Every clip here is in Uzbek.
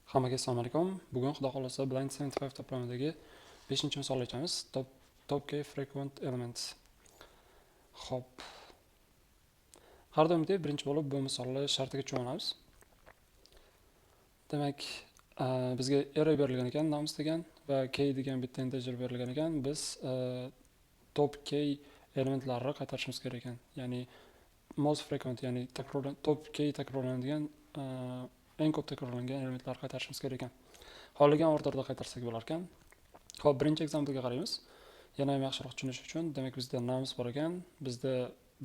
Hammaga assalomu alaykum. Bugun, Xudo xohlasa, Blind 75 to'plamidagi 5-misolni yechamiz. Top K frequent elements. Xo'p. Har doimgidek birinchi bo'lib bu misolni shartiga tushunamiz. Demak, bizga array berilgan ekan, nums degan va k degan bitta integer berilgan ekan. Biz top k elementlarini qaytarishimiz kerak ekan. Ya'ni most frequent, ya'ni takrorlan top k takrorlanadigan, eng ko'p takrorlangan elementlarni qaytarishimiz kerak ekan. Xohlagan orderda qaytarsak bo'lar ekan. Xo'p, birinchi example'ga qaraymiz. Yana ham yaxshiroq tushunish uchun, demak, bizda nums bor ekan. Bizda,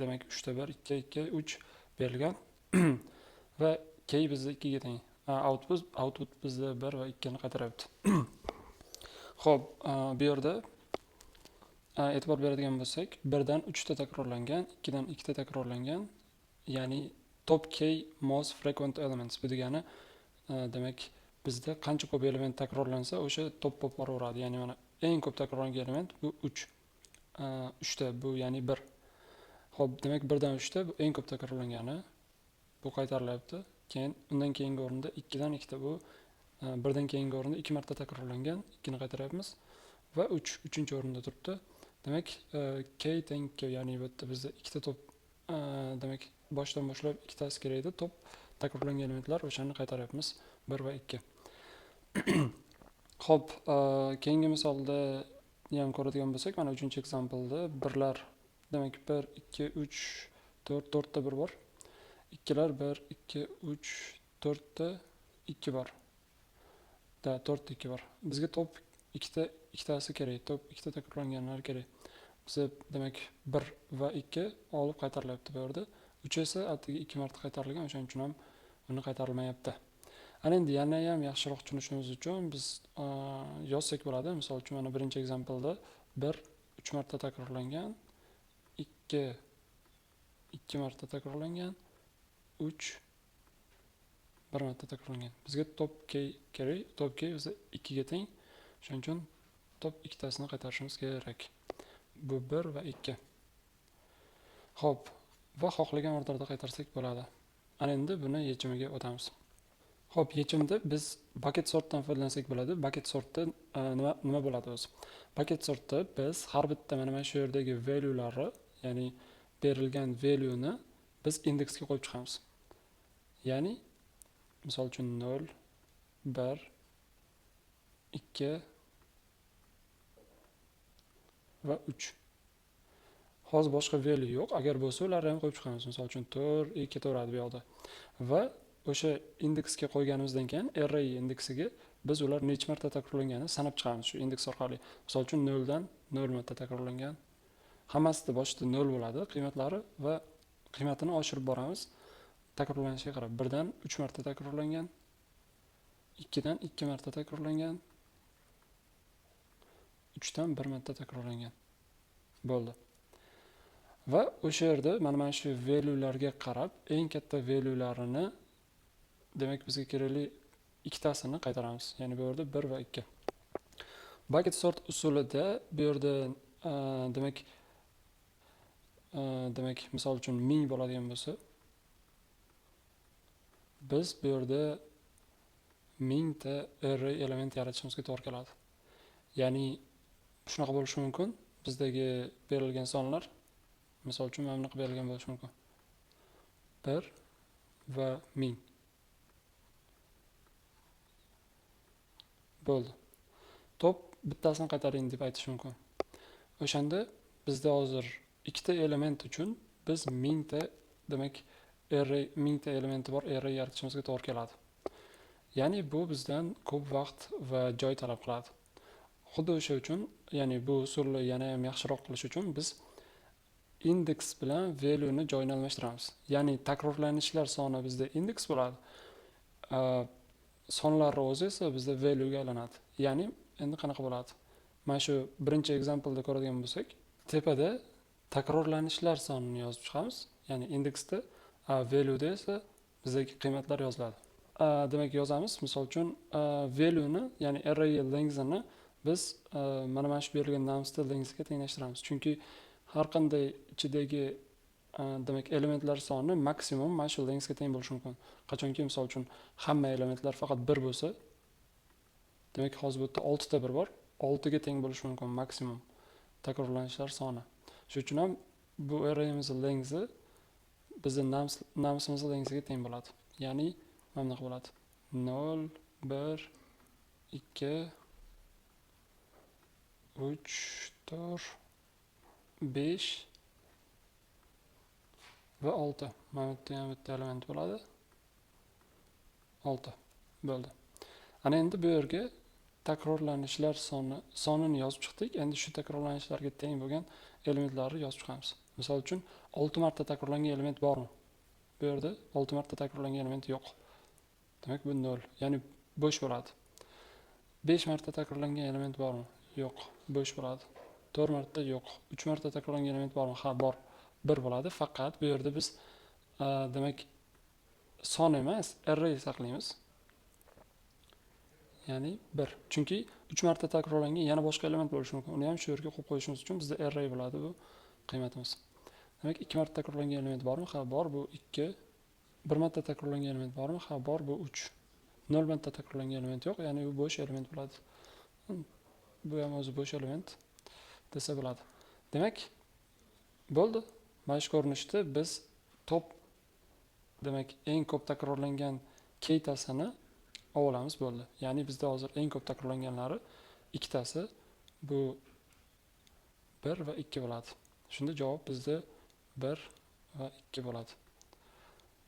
demak, 3 ta 1, 2, 2, 3 berilgan va k bizda 2 ga teng. Output bizda 1 va 2 ni qaytaryapti. Xo'p, bu yerda e'tibor beradigan bo'lsak, 1 dan 3 ta takrorlangan, 2 dan 2 ta takrorlangan, ya'ni top k most frequent elements bu degani, demak, bizda qancha ko'p element takrorlansa, o'sha top bo'lib boraveradi. Ya'ni mana eng ko'p takrorlangan element bu 3. 3 ta bu, ya'ni 1. Xo'p, demak, 1 dan 3 ta bu eng ko'p takrorlangani. Bu qaytarilyapti. Keyin undan keyingi o'rinda 2 dan 2 ta, bu 1 dan keyingi o'rinda 2 marta takrorlangan, 2 ni qaytaryapmiz va 3 uchinchi o'rinda turibdi. Demak, k teng 2, ya'ni bu yerda bizda ikkita top, demak, boshdan boshlab ikkitasi kerak edi top takrorlangan elementlar, o'shani qaytaryapmiz, 1 va 2. Xo'p, keyingi misolda ham ko'radigan bo'lsak, mana uchinchi example'da birlar, demak, 1, 2, 3, 4, 4 ta 1 bor. Ikkilar 1, 2, 3, 4 ta 2 bor. Да, 4 ta 2 bor. Bizga top ikkita, ikkitasi kerak, top ikkita takrorlanganlar kerak. Biza, demak, 1 va 2 olib qaytarilyapti bu yerda. 3 esa atigi 2 marta qaytarilgan, o'shaning uchun ham uni qaytarilmayapti. Ana endi yana ham yaxshiroq tushunishimiz uchun biz yozsak bo'ladi. Misol uchun, mana birinchi example'da 1 3 marta takrorlangan, 2 2 marta takrorlangan, 3 1 marta takrorlangan. Bizga top k kerak. Top k bizga 2 ga teng. Shuning uchun top ikkitasini qaytarishimiz kerak. Bu 1 va 2. Xo'p, va xohlagan orderda qaytarsak bo'ladi. Ana endi buni yechimiga o'tamiz. Xo'p, yechimda biz bucket sortdan foydalansak bo'ladi. Bucket sortda nima bo'ladi o'zi? Bucket sortda biz har bitta mana shu yerdagi value'larni, ya'ni berilgan value'ni biz indeksga qo'yib chiqamiz. Ya'ni misol uchun 0, 1, 2 va 3. Hozir boshqa value yo'q. Agar bo'lsa, ularni ham qo'yib chiqamiz. Misol uchun 4, 2 ketaveradi bu yoqda. Va o'sha indeksga qo'yganimizdan keyin array indeksiga biz ular necha marta takrorlanganini sanab chiqamiz shu indeks orqali. Misol uchun, 0 dan 0 marta takrorlangan. Hammasida boshida 0 bo'ladi qiymatlari va qiymatini oshirib boramiz takrorlanishiga qarab. 1 dan 3 marta takrorlangan, 2 dan 2 marta takrorlangan, 3 dan 1 marta takrorlangan. Bo'ldi. Va o'sha yerda mana shu value'larga qarab eng katta value'larini, demak, bizga kerakli ikkitasini qaytaramiz. Ya'ni bu yerda 1 va 2. Bucket sort usulida bu yerda, demak, misol uchun, 1000 bo'ladigan bo'lsa, biz bu yerda 1000 ta array element yaratishimizga to'g'ri keladi. Ya'ni shunaqa bo'lishi mumkin. Bizdagi berilgan sonlar, misol uchun, mana bunaqa berilgan bo'lishi mumkin. 1 va 1000. Bo'ldi. Top bittasini qaytaring deb aytish mumkin. O'shanda bizda hozir ikkita element uchun biz 1000 ta, demak, array, 1000 ta elementi bor array yaratishimizga to'g'ri keladi. Ya'ni bu bizdan ko'p vaqt va joy talab qiladi. Xuddi o'sha uchun, ya'ni bu usulni yana ham yaxshiroq qilish uchun biz indeks bilan value'ni joyini almashtiramiz. Ya'ni takrorlanishlar soni bizda indeks bo'ladi. Sonlar o'zi esa bizda value'ga aylanadi. Ya'ni endi qanaqa bo'ladi? Mana shu birinchi example'da ko'radigan bo'lsak, tepada takrorlanishlar sonini yozib chiqamiz. Ya'ni indeksda, value'da esa bizdagi qiymatlar yoziladi. Demak, yozamiz. Misol uchun, value'ni, ya'ni array length'ini biz mana shu berilgan numsda length'ga tenglashtiramiz. Chunki har qanday ichidagi, demak, elementlar soni maksimum mana shu lengthga teng bo'lishi mumkin. Qachonki, misol uchun, hamma elementlar faqat 1 bo'lsa, Demak, hozir bu yerda 6 ta 1 bor. 6 ga teng bo'lishi mumkin maksimum takrorlanishlar soni. Shuning uchun ham bu arrayimizning lengthi bizning numsimizning lengthiga teng bo'ladi. Ya'ni mana bunaqa bo'ladi. 0 1 2 3 4 5 va 6. Mana bu yerda ham bitta element bo'ladi. 6 bo'ldi. Ana endi bu yerga takrorlanishlar sonini yozib chiqdik. Endi shu takrorlanishlarga teng bo'lgan elementlarni yozib chiqamiz. Misol uchun 6 marta takrorlangan element bormi? Bu yerda 6 marta takrorlangan element yo'q. Demak, bu 0, ya'ni bo'sh bo'ladi. 5 marta takrorlangan element bormi? Yo'q, bo'sh bo'ladi. 4 marta yo'q. 3 marta takrorlangan element bormi? Ha, bor. 1 bo'ladi. Faqat bu yerda biz demak son emas, array saqlaymiz. Ya'ni 1. Chunki 3 marta takrorlangan yana boshqa element bo'lishi mumkin. Uni ham shu yerga qo'yib qo'yishimiz uchun bizda array bo'ladi bu qiymatimiz. Demak, 2 marta takrorlangan element bormi? Ha, bor, bu 2. 1 marta takrorlangan element bormi? Ha, bor, bu 3. 0 marta takrorlangan element yo'q, ya'ni bu bo'sh element bo'ladi. Bu ham o'zi bo'sh element desa bo'ladi. Demak, bo'ldi. Mana shu ko'rinishda biz top, demak, eng ko'p takrorlangan keytasini olamiz, bo'ldi. Ya'ni bizda hozir eng ko'p takrorlanganlari ikkitasi, bu 1 va 2 bo'ladi. Shunda javob bizda 1 va 2 bo'ladi.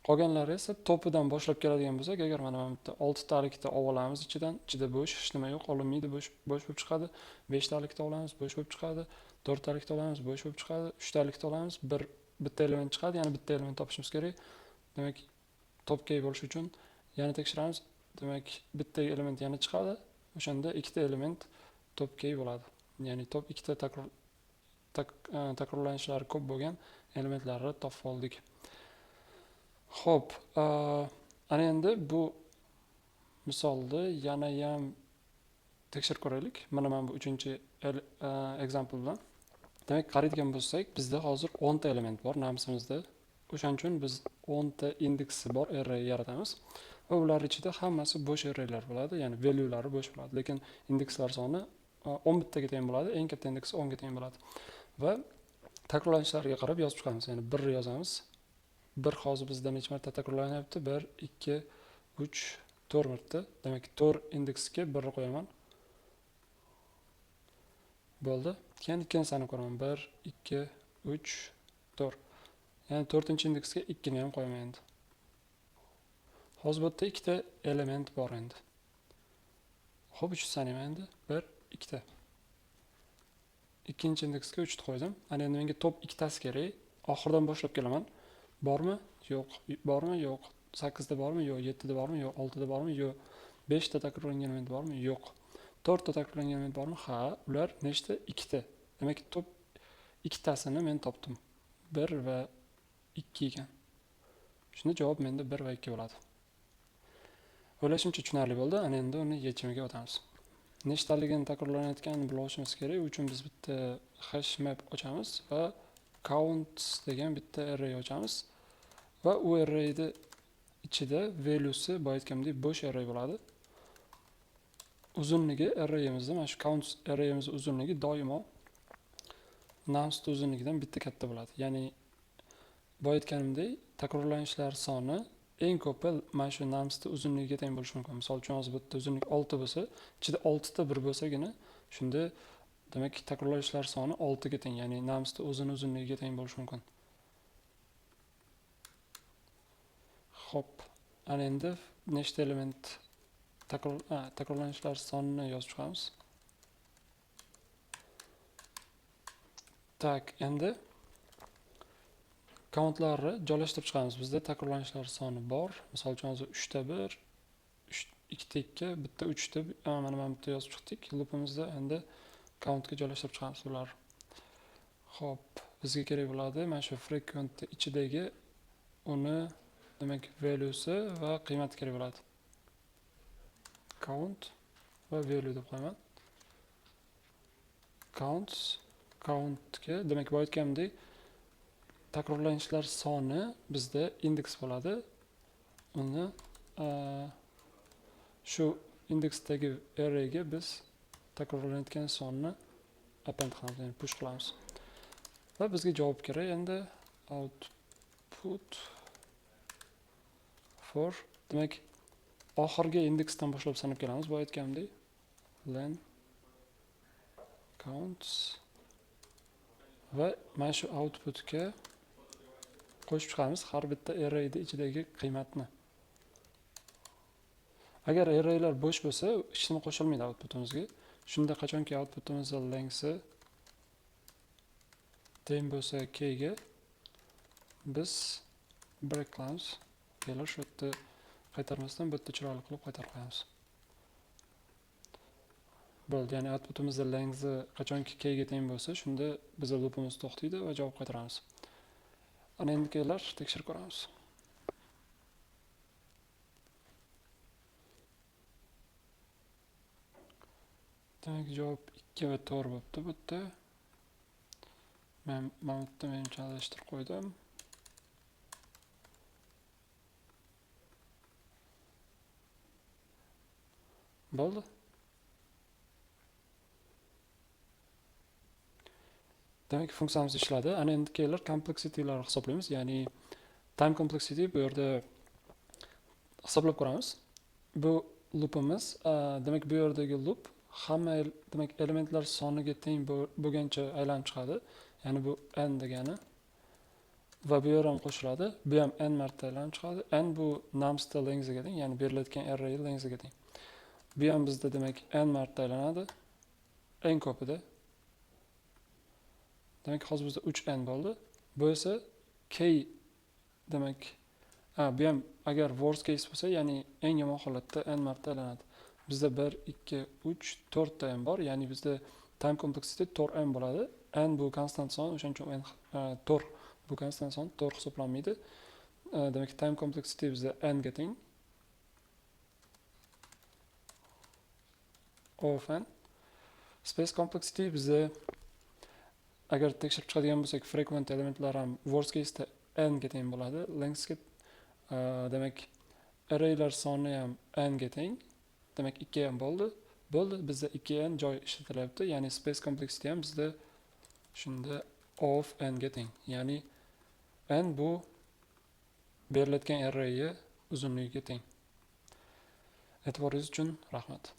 Qolganlari esa topidan boshlab keladigan bo'lsak, agar mana bu yerda 6 talikda olamiz ichidan, ichida bo'sh, hech nima yo'q, olinmaydi, bo'sh bo'lib chiqadi. 5 talikda olamiz, bo'sh bo'lib chiqadi. 4 talikda olamiz, bo'sh bo'lib chiqadi. 3 talikda olamiz, bitta element chiqadi, yana bitta element topishimiz kerak. Demak, top key bo'lishi uchun yana tekshiramiz. Demak, bitta element yana chiqadi. O'shanda ikkita element top key bo'ladi. Ya'ni top ikkita takrorlanishlari ko'p bo'lgan elementlarni topib oldik. Xo'p, ana endi bu misolni yana ham tekshirib ko'raylik. Mana bu 3-chi example bilan. Demak, qaraydigan bo'lsak, bizda hozir 10 ta element bor numsimizda. O'shaning uchun biz 10 ta indeksi bor array yaratamiz. Va ular ichida hammasi bo'sh arraylar bo'ladi, ya'ni value'lari bo'sh bo'ladi. Lekin indekslar soni 10 bittaga teng bo'ladi, eng katta indeks 10 ga teng bo'ladi. Va takrorlanishlarga qarab yozib chiqamiz. Ya'ni 1 yozamiz. 1 hozir bizda necha marta takrorlanyapti? 1, 2, 3, 4 marta. Demak, 4 indeksga 1 qo'yaman. Bo'ldi. Keyin ikkinchisini ko'raman. 1, 2, 3, 4. Ya'ni 4-indeksga 2 ni ham qo'yaman endi. Hozir bu yerda ikkita element bor endi. Xo'p, 3 sanayman endi. 1, 2ta. Ikkinchi indeksga 3 ni qo'ydim. Ana endi menga top ikkitasi kerak. Oxiridan boshlab kelaman. Bormi? Yo'q. Bormi? Yo'q. 8 da bormi? Yo'q. 7 da bormi? Yo'q. 6 da bormi? Yo'q. 5 ta takrorlangan element bormi? Yo'q. 4 ta takrorlangan element bormi? Ha, ular nechta? 2ta. Demak, top ikkitasini men topdim. 1 va 2 ekan. Shunda javob menda 1 va 2 bo'ladi. O'ylashimcha tushunarli bo'ldi. Ana endi uni yechimiga o'tamiz. Nechtaligini takrorlanayotganini bilishimiz kerak. U uchun biz bitta hash map ochamiz va counts degan bitta array ochamiz. Va u arrayni ichida value'si boya aytganimdek bo'sh array bo'ladi. Uzunligi arrayimizda, mana shu counts arrayimiz uzunligi doimo nums uzunligidan bitta katta bo'ladi. Ya'ni boya aytganimdek takrorlanishlar soni eng ko'pi mana shu nums uzunligiga teng bo'lishi mumkin. Misol uchun hozir bu yerda uzunlik 6 bo'lsa, ichida 6 ta 1 bo'lsagina, shunda demak takrorlanishlar soni 6 ga teng, ya'ni nums o'zini uzunligiga teng bo'lishi mumkin. Xo'p, ana endi nechta element takrorlanishlar sonini yozib chiqamiz. Tak, endi countlarni joylashtirib chiqamiz. Bizda takrorlanishlar soni bor. Misol uchun hozir 3 ta 1, 2 ta 2, bitta 3 ta, mana bitta yozib chiqdik. Loopimizda endi countga joylashtirib chiqamiz bular. Xo'p, bizga kerak bo'ladi mana shu frequent ichidagi uni demak value'si va qiymati kerak bo'ladi. Count va value deb qo'yaman. Counts, countga demak boya aytganimdek takrorlanishlar soni bizda indeks bo'ladi. Uni shu indeksdagi arrayga biz takrorlanayotgan sonni append qilamiz, ya'ni push qilamiz. Va bizga javob kerak endi output for, demak oxirgi indeksdan boshlab sanab kelamiz, boya aytganimdek len counts va mana shu outputga qo'shib chiqamiz har bitta arrayning ichidagi qiymatni. Agar arraylar bo'sh bo'lsa, hech nima qo'shilmaydi outputimizga. Shunda qachonki outputimizning length'i teng bo'lsa k ga biz break qilamiz. Kelar shu yerda qaytarmasdan bu yerda chiroyli qilib qaytarib qo'yamiz. Bo'ldi, ya'ni outputimizning length'i qachonki k ga teng bo'lsa, shunda biz loopimiz to'xtaydi va javob qaytaramiz. Ana endi kelar tekshirib ko'ramiz. Demak, javob 2 va 4 bo'pti bu yerda. Men mana bu yerda menimcha adashtirib qo'ydim. Bo'ldi. Demak, funksiyamiz ishladi. Ana endi kelar kompleksitelarni hisoblaymiz, ya'ni time complexity bu yerda hisoblab ko'ramiz. Bu loopimiz, demak bu yerdagi loop hamma demak elementlar soniga teng bo'lgancha aylanib chiqadi. Ya'ni bu n degani va bu yer ham qo'shiladi. Bu ham n marta aylanib chiqadi. N bu numsda length'iga teng, ya'ni berilayotgan array length'iga teng. Bu ham bizda demak n marta aylanadi. N ko'pida. Demak, hozir bizda 3n bo'ldi. Bu esa k demak, bu ham agar worst case bo'lsa, ya'ni eng yomon holatda n marta aylanadi. Bizda 1, 2, 3, 4 ta n bor, ya'ni bizda time complexity 4n bo'ladi. N bu konstant son, o'shaning uchun n, 4 bu konstant son, 4 hisoblanmaydi. Demak, time complexity bizda n ga teng. O of n. Space complexity bizda agar tekshirib chiqadigan bo'lsak, frequent elementlar ham worst case'da n ga teng bo'ladi. Length'ga, demak, arraylar soni ham n ga teng. Demak, 2 ham bo'ldi. Bo'ldi, bizda 2n joy ishlatilyapti. Ya'ni space complexity ham bizda shunda O of n ga teng. Ya'ni n bu berilayotgan arrayni uzunligiga teng. E'tiboringiz uchun rahmat.